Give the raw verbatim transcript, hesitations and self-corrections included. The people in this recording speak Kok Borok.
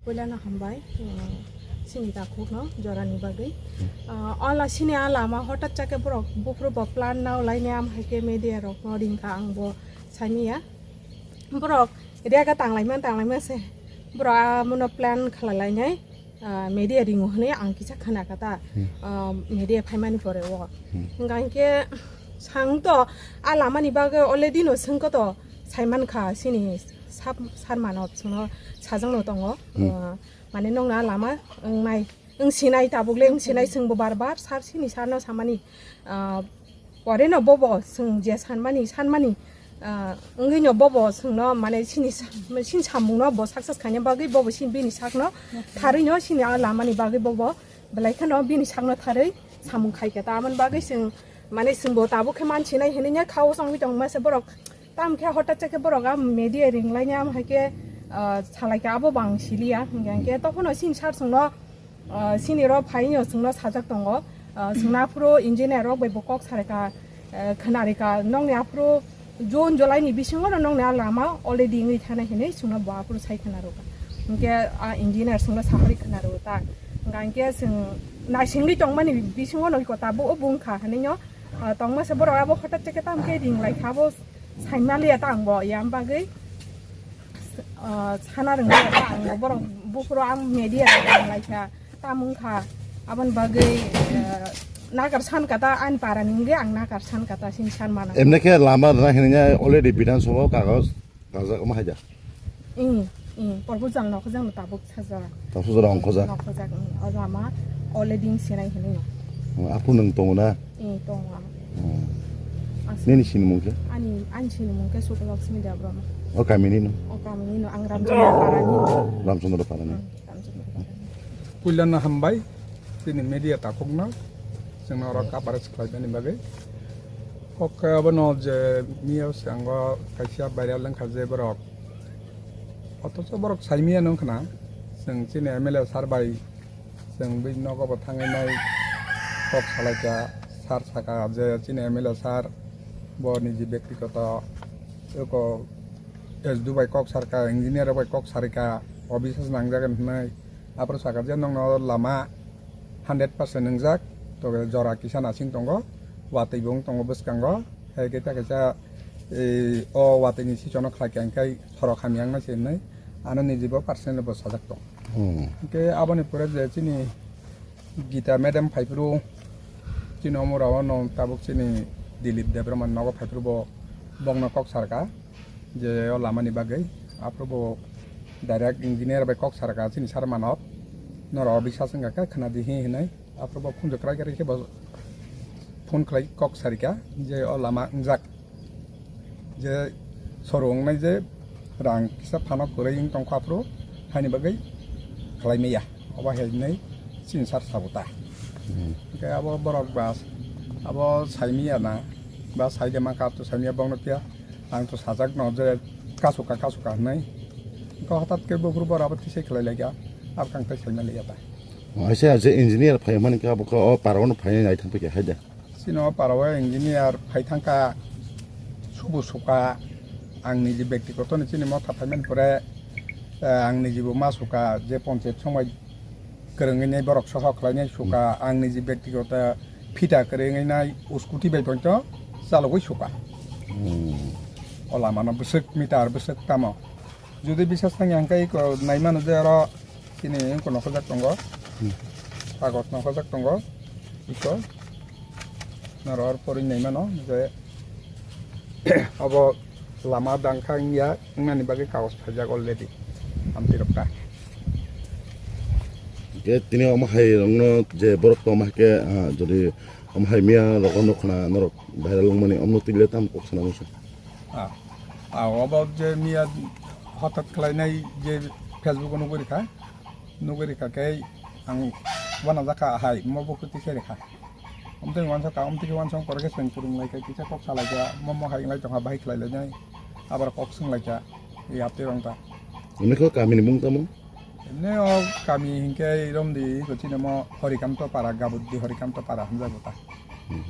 Puilano hambai, uh, sini takhukno jorani bagwi. Uh, ola sini a lama hotat chake borok buphuru bo plan nao laini am hai khe media rokno ringkha ang bo saimanya. Borok rega tanglaima tanglaima se borok amono plan khalai lainai, ah, media ringo hwnwi ang kisa khna kha ta. Hmm. Ah, media phaimani pore o. Hmm. Hwnkha hinkhe sang to a lamani bagwi already no swngkha to saiman kha sini sab-, sarmano chwngno sajwkno tongo. Hmm. Ah, mane nokna lama wngnai, wng sinai tabuk le wng sinai, chwngbo bar bar sar sini sarno samani, ah, pore no bobo chwng je sanmani, sanmani, ah, wngwi no bobo chwngno mane sini sa-, sini samungno bo success khaina bagwi bobo sini bini sakno tharwi no sini a lamani bagwi bobo belai kheno bini sakno tharwi samung khai kha. Tamoni bagwi chwng mane chwngbo tabuk khe man sinai hinwi nya kha o chongwi tongma se borok. Tamo khe hotat chakhe borok a media ringlaini, amo hai khe, ah, salai kha, abo bo ang siliya. Hingkhe, hingkhe tokhono sini sar chwngno, ah, sini rok phaino chwngno sajak tongo. Ah, chwngno aphuru engineer rok bai bo kok sarai kha, eh, khwnari kha, nokni aphuru June, July ni bisingo no nokni a lama already wngwi thanai hinwi chwngno bo aphuru sai khwna rwkha. Hingkhe a engineer chwngno sahari khwna rwo ta. Hingkha hingkhe chwng naisingwi tongmani bisingo no iko tabuk o bo wngkha hinwi no, ah, tongma se borok abo hotat chakhe tamo khe ringlai kha, abo Saimaliya ta ang bo, yang bagwi, ah, sana rwngya ta ang bo, borok buphuru ang media rok rwnglaikha, tamung kha, aboni bagwi, ah, nakar san kata ani para ni wngwi ang nakar san kata sini san mano. Emne khe lama rwna hinnya already Bidhan Sabha o kagoj kajak ma haida. Ing, ing, proposal nokho jang tabuk. Sajak. Tabuk sajak, ongkhojak. Ongkhojak, hmm. O lama, o le ding sinai hinwi no. Hmm, aphuru nwng tongo na? Eh, tongo ang. Hmm. Aswk. Nini sinimung khe? Ani, ani sinimung khe Sukhalaxmi Debbarma. O kamini no? O kamini no, ang Ramchandra Parani no. Ramchandra Parani. Hmm, Ramchandra Parani. Puilano hambai, chini media takhukno, chwngno oro coverage khlaimani bagwi. Kok khe abono je miya swngo kaisa viral wngkha je borok. Othocho borok saimaya no wngkha na, chwng chini M L A sir bai chwng bini nogo bo thangwi nai kok salaikha, sir sakha je chini M L A sir bo niji byaktigoto eko S D O bai kok sarkha, engineer bai kok sarikha, office nangjagan hwnwi. Aphuru sakha je nokno lama hundred percent wngjak, tobe jora kisa nasing tongo, watwi bo wng tongo bwskango, hai khe ta kaisa, eh, o watwi ni sichono khlai kha, hwnkhe khorok hamya wngna se hwnwi ano niji bo personally bo sajak tong. Hmm. Hwnkhe aboni pore je chini Gita madam phaiphuru chini omorao no tabuk chini Dilip Debbarma nogo phaiphuru bo bongno kok sarkha. Je o lamani bagwi aphuru bo direct engineer bai kok sarkha chini sar manok, norok bisas wngkha khe khna di hi hinwi. Aphuru bo phunjo kwrai kwrai khe bo phone khlai kok sarikha je o lama wngjak, je soru wngnai je rang kisa phano kwrwi wng tongkha aphuru haini bagwi khlai maya, obo hai hinwi chini sar sabo ta. Hmm. Hwnkhe abo borok ba abo saimaya na ba saide mankha, to saimaya bongno phiya. Ang to sajak no je kasu ka, kasu ka hwnwi. Wngkha hwtat khe buphuru borok abo tisai khlai laikha, abo kang tei saima liya ta. Aisa je engineer phai mani khe abo khe o parao no phai nai thang phai khe hai da. Chini o parao engineer phai thang kha, subu suka, ang niji byaktigoto ni chini motha phai mani pore, eh, ang niji bo ma suka je ponchayat somai kwrwngwi nai borok soho khlainai suka, hmm, ang niji byaktigoto phita kwrwngwi nai scooty bai poito chalogwi suka. Hmm. O lama no bwswk meter bwswk tamo. Jodi bisas thangya hwnkhe iko nai mano je oro chini wngkha nokhorjak tongo. Hmm. Kagoj nokhorjak tongo. Iko. Norok porwi nai mano je obo lama dangkha wngya, wngnani bagwi kagoj phaijak already. Amtwi rok ta. Hwnkhe tini omo hai rokno je borok tongma hai khe, ah, jodi omo hai miya rokno khna norok viral wngmani omno twi le tamo kok sana musa. Ah, ah, obo je miya hotat khlainai je Facebook o nugwi rikha, nugwi rikha khe ang uanajak kha ahai, omo bukhuk twi se rikha. Omtwi uansuk kha, omtwi khe uansuk khe chwng kwrwng lai kha, kisa kok salai kha, momo hai wng lai tongkha, bahai khlai lai nai, abar kok swng lai kha, yaptwi rwng ta. Hwnwi khe kamini mung tamo? Emne o kami hinkhe romdi, ko chini mo Horikanto Para, Gabuddi Horikanto Para hamjago ta. Hmm.